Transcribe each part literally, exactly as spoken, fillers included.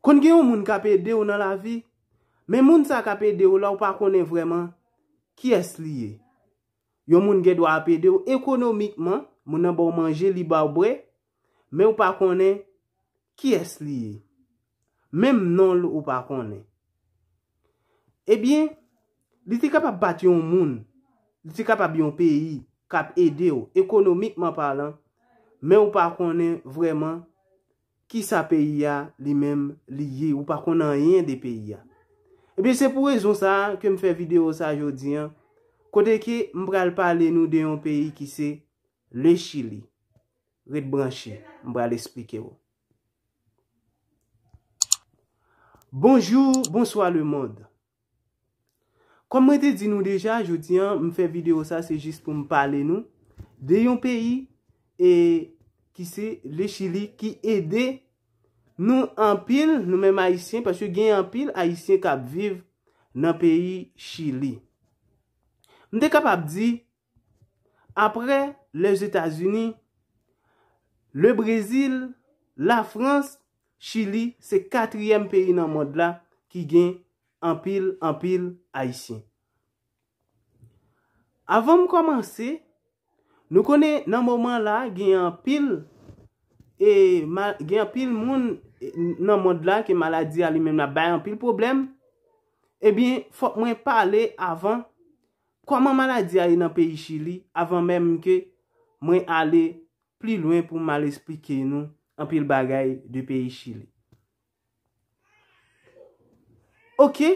Konn gen yon moun k ap ede w nan lavi, men moun sa k ap ede w la, ou pa konnen vrèman kiyès li ye. Yon moun gen dwa ap ede w ekonomikman, moun nan ba w manje, li ba w bwè, men ou pa konnen kiyès li ye. Menm non l ou pa konnen. Ebyen, li te kapab pa t yon moun, li te kapab yon peyi k ap ede w ekonomikman palan, men ou pa konnen vrèman kisa peyi a li menm li ye, ou pa konn anyen de peyi a. Ebyen, se pou rezon sa a ke m fè videyo sa a jodi an, kote ke m pral pale nou de yon peyi ki se le Chili. Ret branche, m pral esplike w. Bonjou, bonswa lemonn. Kòm mwen te di nou deja, jodi an, m fè videyo sa, se jis pou m pale nou de yon peyi e ki se le Chili, ki ede nou anpil, nou menm Ayisyen, paske gen anpil Ayisyen k ap viv nan peyi Chili. M te kapab di, apre Lèzetazini, le Brezil, Lafrans, Chili se katriyèm peyi nan mond la ki gen anpil, anpil Ayisyen. Avan m kòmanse, nou konnen nan moman la, gen anpil, e, ma-, gen anpil moun, e, nan mond la ke maladi a li menm l ap bay anpil pwoblèm. Ebyen, fòk mwen pale avan kòman maladi a ye nan peyi Chili, avan menm ke mwen ale pli lwen pou m al esplike nou anpil bagay de peyi Chili. Oke,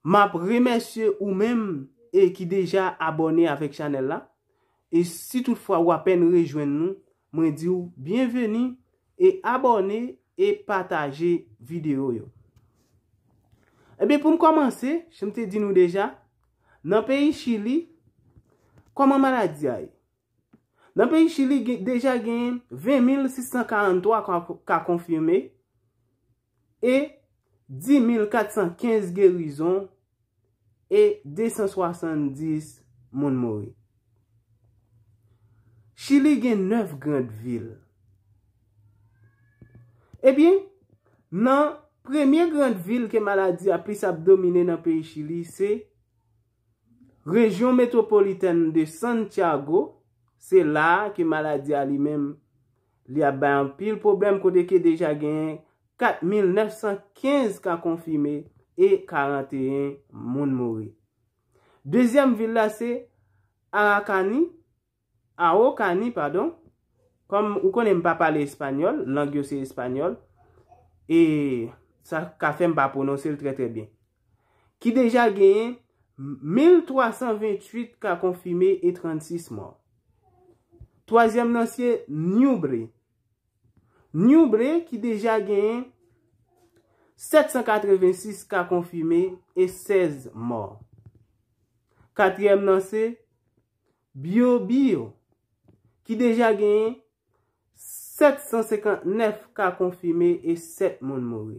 m ap remèsye ou menm e ki deja abòne avèk chanèl la. E si toutfwa ou apèn rejwenn nou, mwen di w byenveni e abòne e pataje videyo yo. Ebyen, pou m kòmanse, jan m te di nou deja, nan peyi Chili, kòman maladi a ye? Nan peyi Chili, gen, deja gen ven mil sis san karanntwa ka, ka konfime e dis mil kat san kenz gerizon e de san swasanndis moun mouri. Chili gen nèf grand vil. Ebyen, nan premye grand vil ke maladi a plis ap domine nan peyi Chili, se rejyon metwopolitèn de Santiago, se la a ke maladi a li menm, li ap bay anpil pwoblèm, kote ke deja genyen kat mil nèf san kenz ka konfime e karanteyen moun mouri. Dezyèm vil la se Arakani, Araucani, padon. Kòm ou konnen m pa pale espanyòl, lang yo se espanyòl, e sa ka fè m pa pwononse l trè, trè byen. Ki deja genyen mil twa san venntuit ka konfime e trannsis mò. Twazyèm nan se Ñuble. Ñuble ki deja genyen sèt san katrevensis ka konfime e sèz mò. Katriyèm nan se Biobío, ki deja genyen sèt san senkantnèf ka konfime e sèt moun mouri.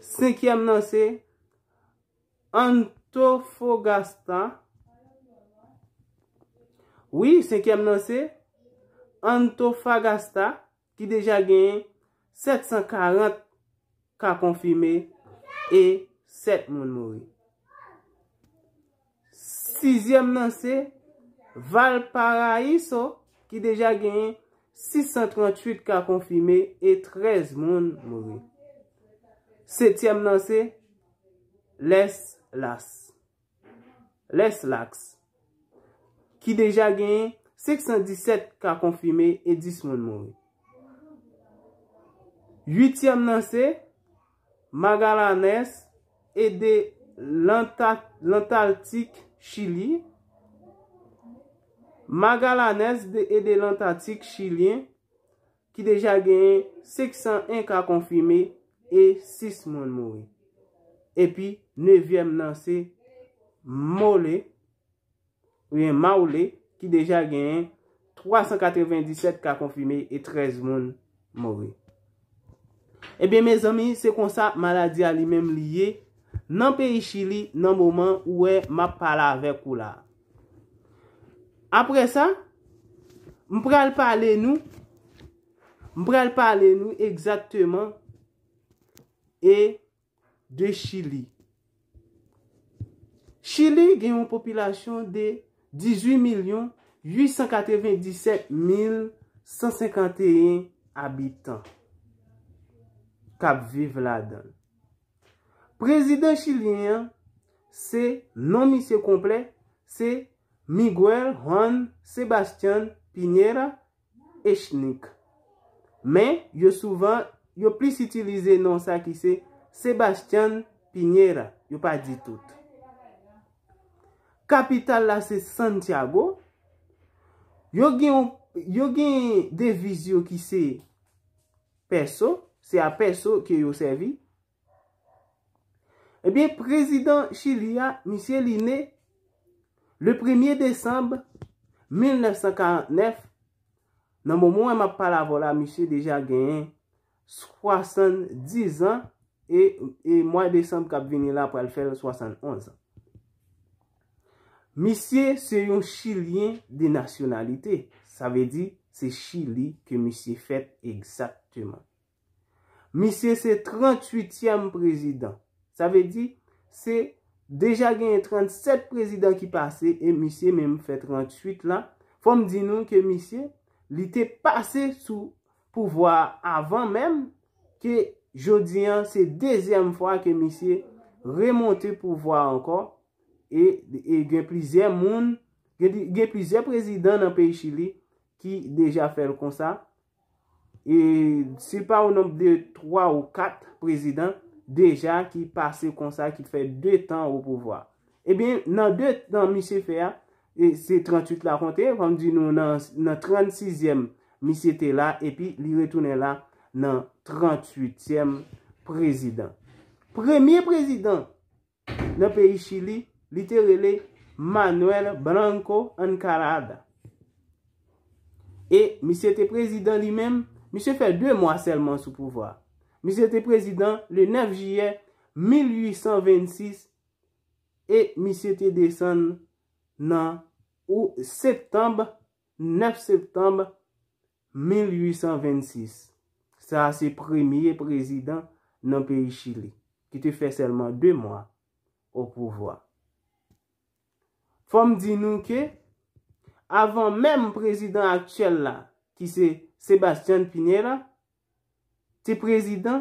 Senkyèm nan se Antofagasta. Wi, senkyèm nan se Antofagasta, ki deja genyen sèt san karant ka konfime e sèt moun mouri. Sizyèm nan se Valparaíso, ki deja genyen sis san tranntuit ka konfime e trèz moun mouri. Setyèm nan se Les Las. Les Lacs, ki deja genyen senk san disèt ka konfime e dis moun mouri. Uityèm nan se Magallanes e de l'Anta-, l'Antarctique Chili. Magallanes de, e de l'Antarctique Chilien, ki deja genyen senk san en ka konfime e sis moun mouri. Epi nevyèm nan se Mole, oubyen Maule, ki deja genyen twa san katrevendisèt ka konfime e trèz moun mouri. Ebyen, mezanmi, se konsa maladi a li menm li ye nan peyi Chili nan moman ou wè m ap pale avèk ou la. Apre sa, m pral pale nou, m pral pale nou egzakteman e de Chili. Chili gen yon popilasyon de dizuit milyon uit san katrevendisèt mil san senkanteyen abitan k ap viv ladan l. Prezidan chilyen an, se non misye konplè, se Miguel Juan Sebastián Piñera Echnique. Men, yo souvan, yo plis itilize non sa ki se Sebastián Piñera. Yo pa di tout. Kapital la se Santiago. Yo gen, yo gen deviz yo ki se peso, se a peso ke yo sèvi. Ebyen, prezidan Chili a, misye li ne le premye desanm mil nèf san karant nèf. Nan moman m ap pale avè w la, misye deja genyen swasanndis an e, e mwa desanm k ap vini la pral fè l swasannonz an. Misye se yon Chilyen de nasyonalite. Sa vle di, se Chili ke misye fèt egzakteman. Misye se tranntuityèm prezidan. Sa vle di, se deja genyen trannsèt prezidan ki pase e misye menm fè tranntuit la. Fò m di nou ke misye, li te pase sou pouvwa a avan menm ke jodi an se dezyèm fwa ke misye remonte pouvwa ankò. E, e gen plizyè moun, gen, gen plizyè prezidan nan peyi Chili ki deja fè l konsa. E si l pa o nonb de twa ou kat prezidan deja ki pase konsa, ki fè de tan o pouvwa. Ebyen, nan de tan misye fè a, e se tranntuit la konte, fò m di nou nan, nan trannsizyèm misye te la, epi li retounen la nan tranntuityèm prezidan. Premye prezidan nan peyi Chili, li te rele Manuel Blanco Encalada. E misye te prezidan li menm, misye fè de mwa sèlman sou pouvwa. Misye te prezidan le nèf jiyè mil uit san vennsis e misye te desann nan ou septanm, nèf septanm mil uit san vennsis. Sa a se premye prezidan nan peyi Chili ki te fè sèlman de mwa o pouvwa. Fò m di nou ke avan menm prezidan aktyèl la, ki se Sebastián Piñera, te prezidan,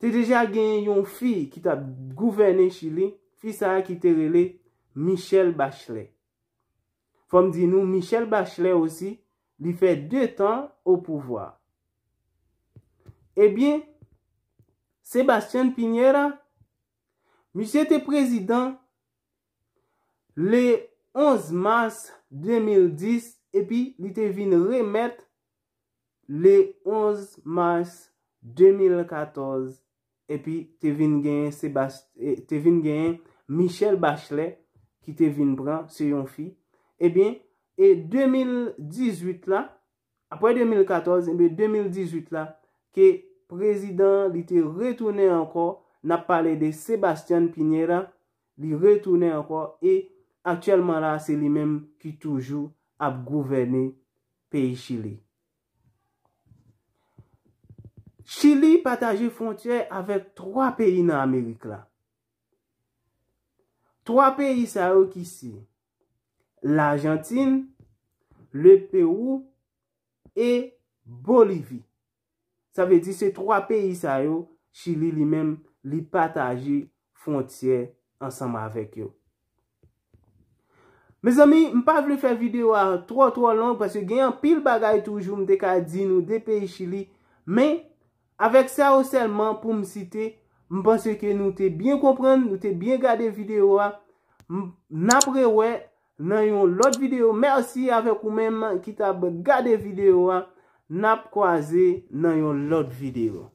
te deja gen yon fi ki t ap gouvène Chili, fi sa a ki te rele Michelle Bachelet. Fò m di nou, Michelle Bachelet osi, li fè de tan o pouvwa. Ebyen, Sebastián Piñera, misye te prezidan le onz mas de mil dis, epi li te vin remèt le onz mas de mil katòz, epi te vin genyen Sebas-, eh, te vin genyen Michelle Bachelet ki te vin pran, se yon fi. Ebyen, e de mil dizuit la, apre de mil katòz, ebyen, de mil dizuit la, ke prezidan an li te retounen ankò, n ap pale de Sebastián Piñera, li retounen ankò, e aktyèlman la, se li menm ki toujou ap gouvène peyi Chili. Chili pataje fwontyè avèk twa peyi nan Amerik la. Twa peyi sa yo ki se Lajantin, le Pewou e Bolivi. Sa vle di se twa peyi sa yo, Chili li menm, li pataje fwontyè ansanm avèk yo. Mezanmi, m pa vle fè videyo a twò, twò long, paske gen anpil bagay toujou m te ka di nou de peyi Chili, men avèk sa yo sèlman pou m site, m panse ke nou te byen konprann, nou te byen gade videyo a. M, n ap rewè nan yon lòt videyo. Mèsi avèk ou menm ki t ap gade videyo a. N ap kwaze nan yon lòt videyo.